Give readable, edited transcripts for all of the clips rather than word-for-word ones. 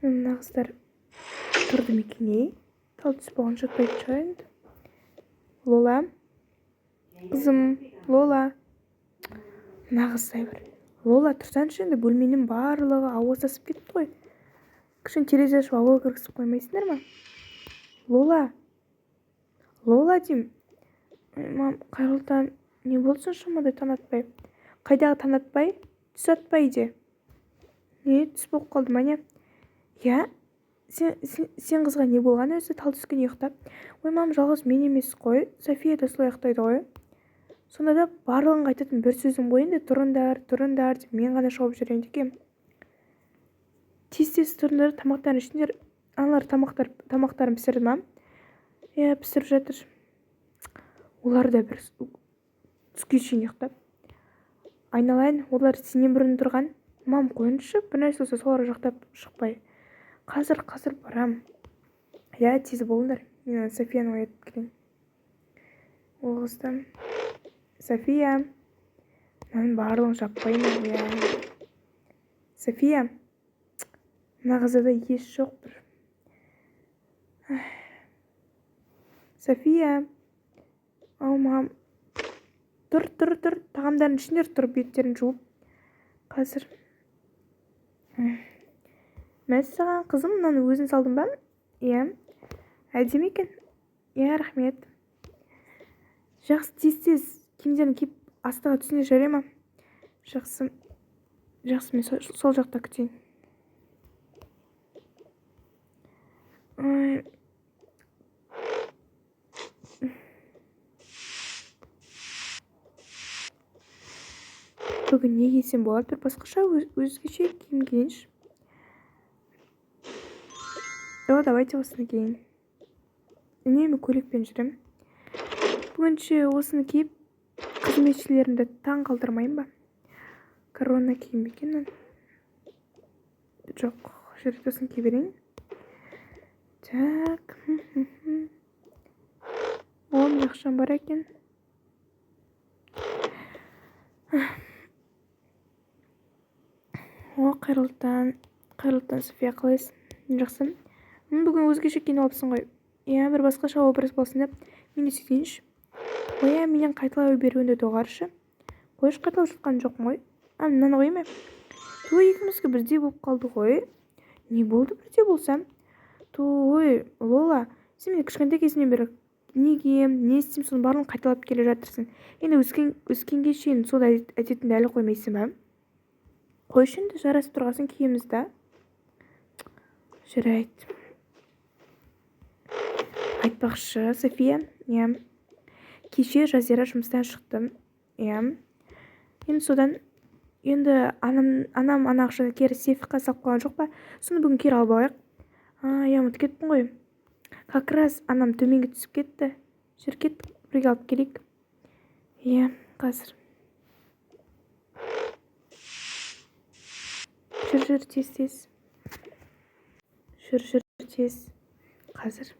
Мына қыздар тұрды ма екен, ей? Тал түс болған, жатпайтын шығар енді. Лола, қызым, Лола. Мына қыздай бір. Лола, тұрсаңшы енді, бөлменің барлығы ауыздасып кетті ғой. Кішкене терезе ашып ауа кіргізіп қоймайсыңдар ма? Лола, Лола деймін. Мам, қайырлы таң. Не болды соншамадай таң атпай? Қайдағы таң атпай? Түс атпай де. Не, түс болып қалды ма, не? Иә? Сен қызға не болған өзі, тал түскенде ұйықтап? Ой, мам, жалғыз мен емес қой. София да солай ұйықтайды ғой. Сонда да барлығын айтатын бір сөзім ғой енді, тұрыңдар, тұрыңдар деп мен ғана шауып жүрген екенмін. Тез-тез тұрыңдар, тамақтарын ішіңдер. Аналар тамақтарын пісірді ма? Иә, пісіріп жатыр. Олар да бір түске шейін ұйықтап. Айналайын, олар сенен бұрын тұрған. Мам, қойыңызшы, бір нәрсе болса солар жақтап шықпай. Қазір, қазір барам. Иә, тез болыңдар. Мен ана Софияны оятып келейін. Ол қызды. София. Мынаның барлығын жаппай ма, иә. София. Мына қызда да ес жоқ бір. София. Ау, мам. Тұр, тұр, тұр. Тағамдарын ішіңдер, тұрып беттерін жуып. Қазір. Мәссаған, қызым, мынаны өзің салдың ба? Иә. Әдемі екен. Иә, рахмет. Жақсы, тез-тез киімдерін киіп астыға түсіңдер, жарай ма? Жақсы. Жақсы, мен сол жақта күтейін. Ой. Бүгін не кисем болады? Бір басқаша өзгеше киім киейінші. О, давайте осыны киейін. Үнемі көйлекпен жүремін. Бүгінше осыны киіп, қызметшілерімді таң қалдырмайын ба? Корона киім бе екен? Жоқ, жарайды, осыны кие берейін. Так. О, менде ақшам бар екен. О, қайырлы таң. Қайырлы таң, София, қалайсың? Жақсы. Бүгін өзгеше киініп алыпсың ғой. Иә, бір басқаша образ болсын деп. Мен де сөйтейінші. Ой, ә, менен қайталай беруіңді доғаршы. Қойшы, қайталап жатқан жоқпын ғой. А, мынаны қояйын ба? Той, екеумізге бірдей болып қалды ғой. Не болды бірдей болсам? Той, Лола, сен мені кішкентай кезімнен бері не киемін, не істеймін, соның барлығын қайталап келе жатырсың. Енді өскенге шейін сол әдетіңді әлі қоймайсың ба? Қойшы енді, жарасып тұрғасын киеміз да. Жарайды. Айтпақшы, София, иә. Кеше Жазира жұмыстан шықты. Иә. Енді содан енді анам ана ақшаны кері сейфқа салып қойған жоқ па? Соны бүгін кері алып алайық. А, иә, ұмытып кеттім ғой. Как раз анам төменге түсіп кетті. Жүр, кеттік, бірге алып келейік. Иә, қазір. Жүр, жүр, тез, тез. Жүр, жүр, тез. Қазір.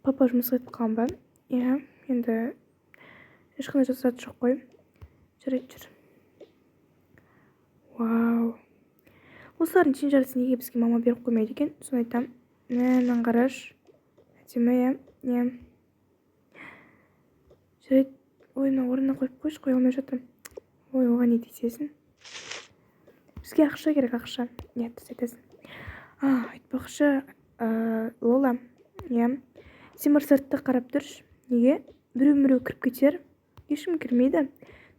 Папа жұмысқа кетіп қалған ба? Иә, енді ешқандай зат жоқ қой. Жарайды, жүр. Вау. Осылардың тең жартысын неге бізге мама беріп қоймайды екен? Соны айтамын. Мә, мынаны қарашы. Әдемі, иә? Иә. Жарайды. Ой, мына орнына қойып қойшы, қоя алмай жатырмын. Ой, оған не тиісесің? Бізге ақша керек, ақша. Иә, дұрыс айтасың. А, айтпақшы, Лола, иә. Сен бір сыртты қарап тұршы. Неге? Біреу-міреу кіріп кетер. Ешкім кірмейді.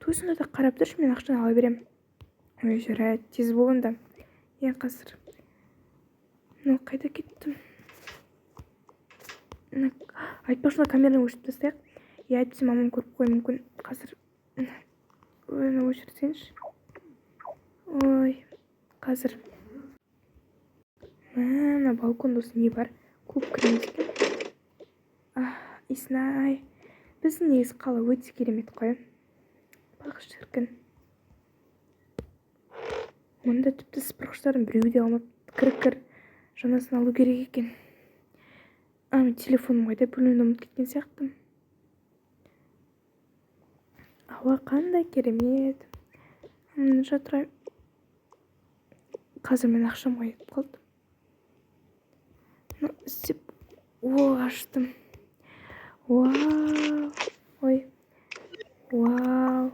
Той, сонда да қарап тұршы, мен ақшаны ала беремін. Ой, жарайды, тез бол онда. Иә, қазір. Мынау қайда кетті? Айтпақшы, мына камераны өшіріп тастайық. Иә, әйтпесе мамам көріп қоюы мүмкін. Қазір. Ой, мына өшірсеңші. Ой, қазір. Мә, мына балконда осы не бар? Көп кіреміз екен. Иснай. Біздің негізі қала өте керемет қой. Бақ шіркін. Мұнда тіпті сыпырғыштардың біреуі де алмапты. Кір-кір жаңасын алу керек екен. А, мен телефоным қайда? Бөлмемде ұмытып кеткен сияқтымын. Ауа қандай керемет. Мына жатыр. Қазір мен ақшам кетіп қалды. Ну, істеп, о, аштым. Вау! Ой. Вау!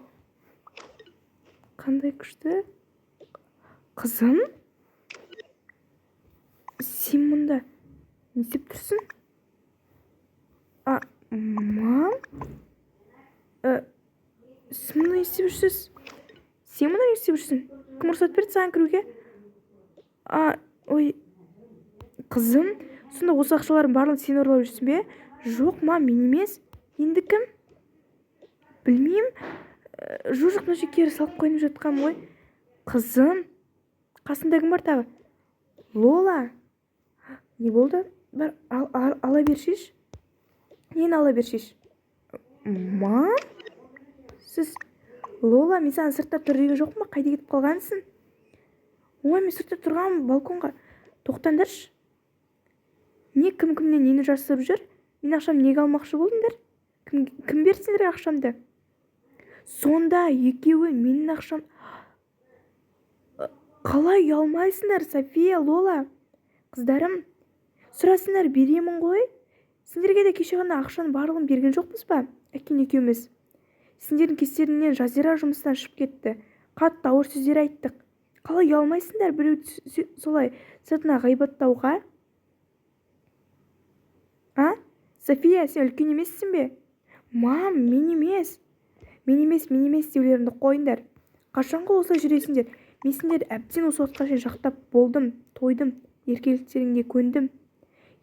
Қандай күшті. Қызым? Сен мұнда не істеп тұрсың? А, мам? Сіз мұнда не істеп жүрсіз? Сен мұнда не істеп жүрсің? Кім рұқсат берді саған кіруге? А, ой, қызым, сонда осы ақшалардың барлығын сен ұрлап жүрсің бе? Жоқ, мам, мен емес. Енді кім? Білмеймін. Жоқ, мына жерге кері салып қойып жатқанмын ғой. Қызым, қасында кім бар тағы? Лола. Не болды? Бар, ала бершеш. Нені ала бершеш? Мам? Сіз Лола, мен саған сыртта тұр деген жоқпын ба? Қайда кетіп қалғансың? Ой, мен сыртта тұрғанмын, балконға. Тоқтаңдаршы. Не, кім кімнен нені жасырып жүр? Мен ақшамды неге алмақшы болдыңдар? Кім берді сендерге ақшамды? Сонда екеуі менің ақшам... Қалай ұялмайсыңдар, София, Лола? Қыздарым, сұрасыңдар беремін ғой. Сендерге де кеше ғана ақшаның барлығын берген жоқпыз ба? Әкең екеуміз. Сендердің кесіріңнен Жазира жұмыстан шығып кетті. Қатты ауыр сөздер айттық. Қалай ұялмайсыңдар біреуді солай сыртына ғайбаттауға? А? София, сен үлкен емессің бе? Мам, мен емес. Мен емес, мен емес деулеріңді қойыңдар. Қашанғы осылай жүресіңдер? Мен сендерді әбден осы уақытқа шейін жақтап болдым, тойдым, еркеліктеріңе көндім.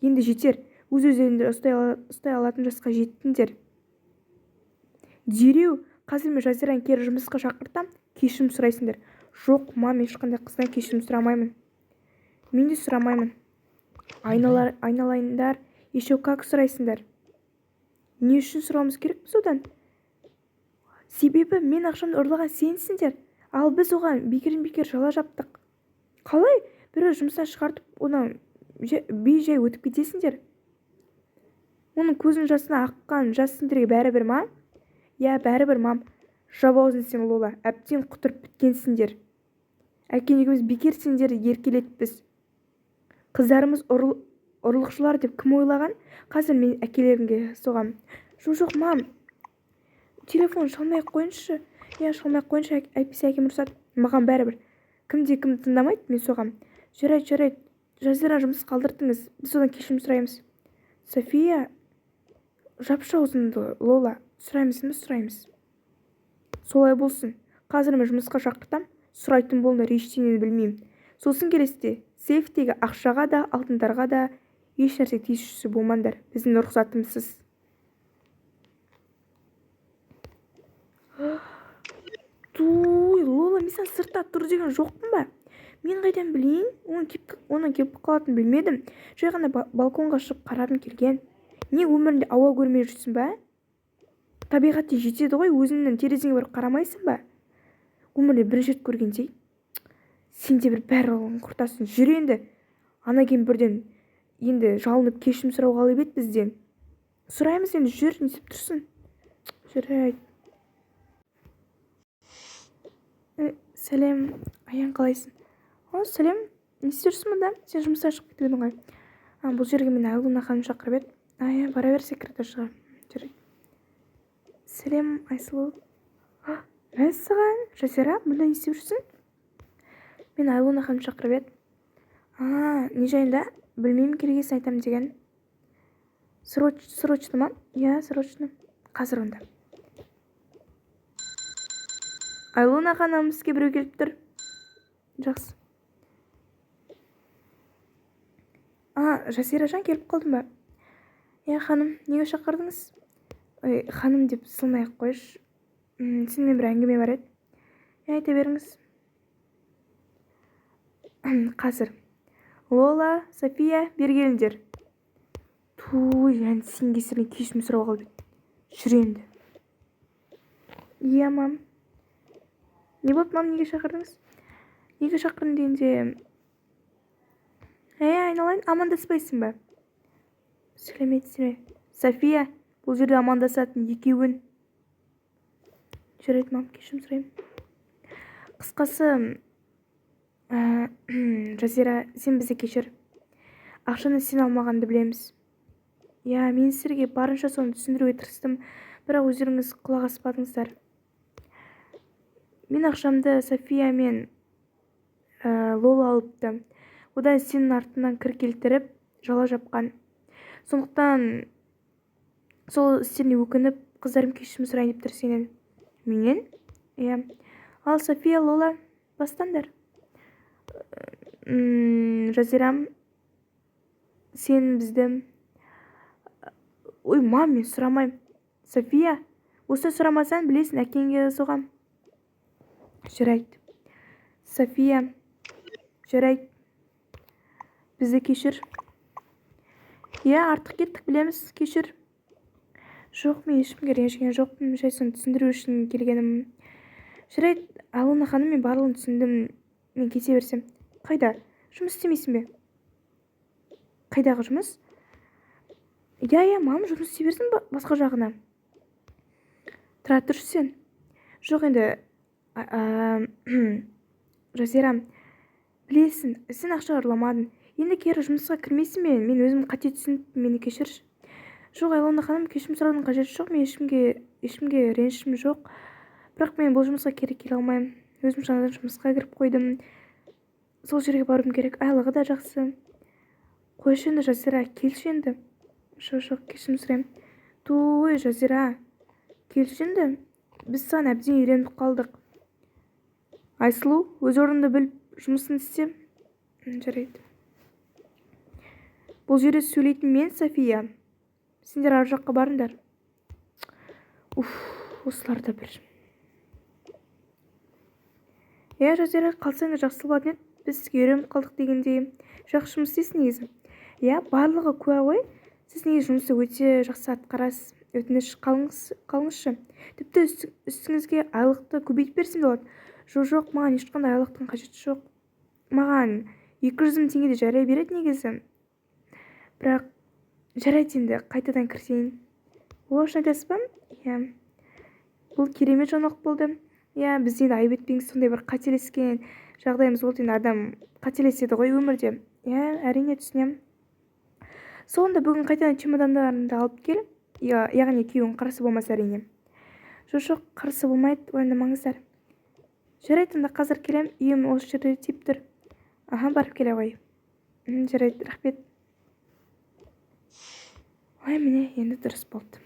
Енді жетер, өз-өздеріңді ұстай алатын жасқа жеттіңдер. Дереу, қазір мен Жазираны кері жұмысқа шақыртам, кешірім сұрайсыңдар. Жоқ, мам, ешқандай қыздан кешірім сұрамаймын. Мен де сұрамаймын. Айналайындар, еще как сұрайсыңдар. Не үшін сұрауымыз керекпіз одан? Себебі мен ақшамды ұрлаған сенсіңдер, ал біз оған бекерден-бекер жала жаптық. Қалай біреу жұмыстан шығартып, одан бей-жай өтіп кетесіңдер? Оның көзінің жасына аққан жас сендерге бәрібір ма? Иә, бәрібір, мам. Жап аузын сен, Лола, әбден құтырып біткенсіңдер. Әкең екеуміз бекер сендерді еркелетпіз. Қыздарымыз ұрлықшылар деп кім ойлаған? Қазір мен әкелеріңге соғам. Жоқ, мам. Телефон шалмай ақ қойыңызшы. Иә, шалмай ақ қойыңызшы, әйтпесе әкем ұрсады. Маған бәрібір. Кімде кім тыңдамайды, мен соғам. Жарайды, жарайды. Жазира жұмыс қалдырдыңыз. Біз одан кешірім сұраймыз. София, жапшы аузыңды, Лола. Сұраймыз емес, сұраймыз. Солай болсын. Қазір мен жұмысқа шақыртам, сұрайтын болыңдар, ештеңені білмеймін. Сосын келесіде сейфтегі ақшаға да, алтындарға да еш нәрсе тиісуші болмаңдар. Біздің рұқсатымызсыз. Туй, Лола, мен саған сыртта тұр деген жоқпын ба? Мен қайдан білейін? Оның келіп қалатынын білмедім. Жай ғана балконға шығып қарағым келген. Не, өмірінде ауа көрмей жүрсің ба? Табиғат жетеді ғой, өзіңнің терезеңе барып қарамайсың ба? Өмірде бірінші рет көргендей. Сен де бір барлығын құртасың. Жүр енді. Ана кемпірден енді жалынып кешірім сұрауға қалып еді бізден. Сұраймыз енді, жүр, не істеп тұрсың? Жарайды. Сәлем, Аян, қалайсың? О, сәлем, не істеп жүрсің мұнда? Сен жұмыстан шығып кетіп едің ғой. Бұл жерге мені Айлуна ханым шақырып еді. Ая, бара бер секретаршыға. Жарайды. Сәлем, Айсұлу. Мәссаған, Жазира, мұнда не істеп жүрсің? Мен Айлуна ханым шақырып еді. Не жайында? Білмеймін, келгесін айтамын деген. Срочно ма? Иә, срочно. Қазір онда. Айлуна ханым, сізге біреу келіп тұр. Жақсы. Жазира жан, келіп қалдым ба? Иә, ханым, неге шақырдыңыз? Ой, ханым деп сылмай ақ қойшы. Сенімен бір әңгіме бар еді. Иә, айта беріңіз. Қазір. Лола, София, бері келіңдер. Туй, ән сен кесірінен кешірім сұрауға қалып еді. Жүр енді. Иә, мам. Не болды, мам, неге шақырдыңыз? Неге шақырдың дегенде... Айналайын, амандаспайсың ба? Сәлеметсің бе? София, бұл жерде амандасатын екеуін. Жарайды, мам, кешірім сұраймын. Қысқасы, Жазира, сен бізді кешір. Ақшаны сен алмағанды білеміз. Иә, мен сіздерге барынша соны түсіндіруге тырыстым, бірақ өздеріңіз құлақ аспадыңыздар. Мен ақшамды София мен Лола алыпты. Одан сенің артынан кір келтіріп, жала жапқан. Сондықтан сол істеріне өкініп, қыздарым кешірім сұрайын деп тұр сенен. Менен? Иә. Ал София, Лола, бастаңдар. Жазирам, сен бізді... Ой, мам, мен сұрамаймын. София, осы сұрамасаң, білесің, әкеңге соғам. Жарайды. София, жарайды. Бізді кешір. Иә, артық кеттік, білеміз, кешір. Жоқ, мен ешкімге ренжіген жоқпын, жай соны түсіндіру үшін келгенім. Жарайды, Алона ханым, мен барлығын түсіндім. Мен кете берсем. Қайда? Жұмыс істемейсің бе? Қайдағы жұмыс? Иә, иә, мам, жұмыс істей берсін басқа жағына. Тұра тұршы сен. Жоқ енді, Жазира, білесің, сен ақша ұрламадың. Енді кері жұмысқа кірмейсің бе? Мен өзім қате түсініп, мені кешірші. Жоқ, Айлона ханым, кешірім сұраудың қажеті жоқ. Мен ешкімге ренішім жоқ. Бірақ мен бұл жұмысқа кері келе алмаймын. Өзім жаңадан жұмысқа кіріп қойдым. Сол жерге баруым керек. Айлығы да жақсы. Қойшы енді, Жазира, келші енді. Жоқ, жоқ, кешірім сұраймын. Той, Жазира, келші енді. Біз саған әбден үйреніп қалдық. Айсұлу, өз орныңды біліп, жұмысын істе. Жарайды. Бұл жерде сөйлейтін мен, София. Сендер ар жаққа барыңдар. Уф, осылар да бір. Иә, Жазира, қалсаң жақсы болатын еді. Біз сізге үйреніп қалдық дегендей. Жақсы жұмыс істейсің негізі. Иә, барлығы куә ғой. Сіз негізі жұмысты өте жақсы атқарасыз. Өтініш, қалыңызшы. Тіпті үстіңізге айлықты көбейтіп берсем де болады. Жоқ, жоқ, маған ешқандай айлықтың қажеті жоқ. Маған 200 мың теңге де жарай береді негізі. Бірақ жарайды енді, қайтадан кірсейін. Ол шын айтасыз ба? Иә. Бұл керемет жаңалық болды. Иә, біз енді айып етпеңіз, сондай бір қателескен жағдайымыз болды. Енді адам қателеседі ғой өмірде. Иә, әрине түсінемін. Сонда бүгін қайтадан чемодандарыңды алып кел. Яғни күйеуің қарсы болмаса әрине. Жоқ, жоқ, қарсы болмайды, уайымдамаңыздар. Жарайды, онда қазір келем, үйім осы жерде тиіп тұр. Аха, барып келе ғой. Жарайды, рахмет. Ой, міне, енді дұрыс болды.